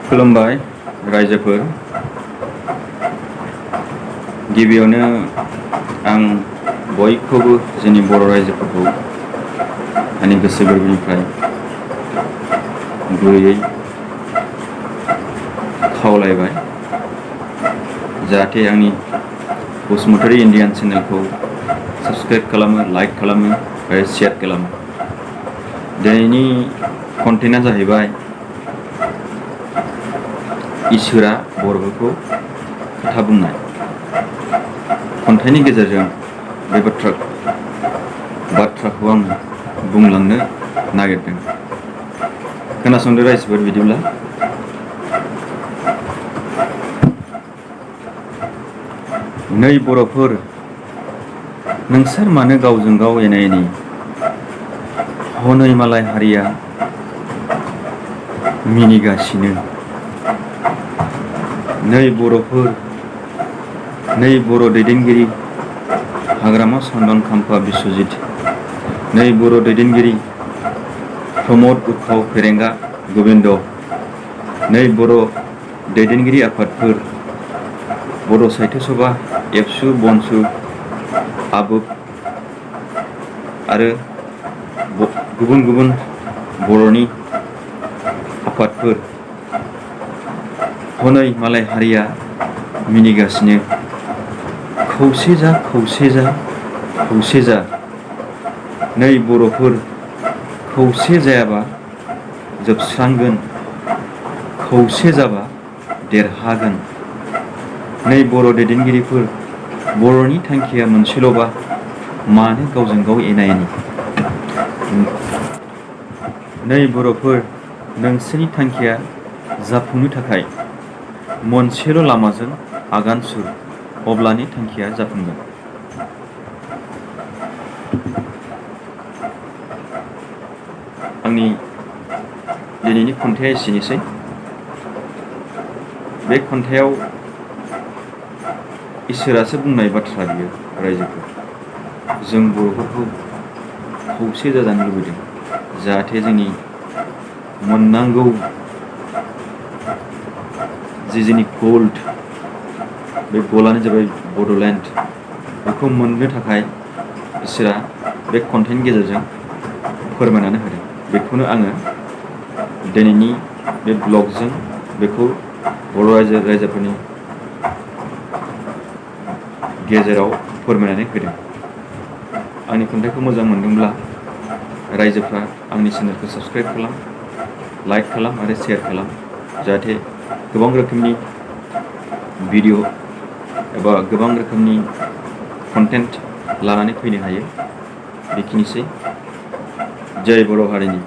खुलुमबाय रायजोफोर। गिबियावनो आं बयखौबो जोंनि बर' रायजोफोरखौ आंनि गोसो गोरबोनिफ्राय गुरैयै खावलायबाय जाहाथे आंनि बसुमतारी इन्डियान चेनेलखौ साबस्क्राइब खालामो, लाइक खालामो आरो शेयार खालामो। दिनैनि कन्टेन्टआ जाहैबाय इसोरा बर'फोरखौ खोथा बुंनाय। खन्थाइनि गेजेरजों बे बाथ्राखौ आं बुंलांनो नागिरदों। खोनासंदो रायजोफोर बिदिब्ला। नै बर'फोर, नोंसोर मानो गावजों गाव एना एनि? हनै मालाय हारिया मिनिगासिनो। नै बर'फोर, नै बर' दैदेनगिरि हाग्रामा सन्दान खाम्फा बिस्वजित, नै बर' दैदेनगिरि प्रमद उर्खाव फेरेंगा गोविन्द, नै बर' दैदेनगिरि आफादफोर बर' साहित्य सभा, एबसु, बनसु, आबोफ आरो गुबुन गुबुन बर'नि आफादफोर, हनै मालाय हारिया मिनिगासिनो। खौसे जा, खौसे जा, खौसे जा। नै बर'फोर, खौसे जायाबा जोबस्रांगोन, खौसे जाबा देरहागोन। नै बर' दैदेनगिरिफोर, बर'नि थांखिया मोनसेल'बा मानो गावजों गाव एना एनि? नै बर'फोर, नोंसोरनि थांखिया जाफुंनो थाखाय मोनसेल' लामाजों आगान सुर, अब्लानो थांखिया जाफुंगोन। आंनि दिनैनि खन्थाइया एसेनोसै। बे खन्थाइयाव इसोरासो बुंनाय बाथ्रा बियो। रायजोफोर, जों बर'फोरखौ खौसे जाजानो लुबैदों, जाहाथे जोंनि मोननांगौ जोंनि गोल्ड, बे गलआनो जाबाय बड'लेण्ड, बेखौ मोननो थाखाय इसोरा बे कन्टेन्टनि गेजेरजों फोरमायनानै होदों। बेखौनो आङो दिनैनि बे ब्लगजों बेखौ बर' रायजोफोरनि गेजेराव फोरमायनानै होदों। आंनि खन्थाइखौ मोजां मोनदोंब्ला रायजोफ्रा आंनि चेनेलखौ साबस्क्राइब खालाम, लाइक खालाम आरो शेयार खालाम, जाहाथे गोबां रोखोमनि भिडिअ एबा गोबां रोखोमनि कन्टेन्ट लानानै फैनो हायो। बेखिनिसै। जय बर' हारिनि।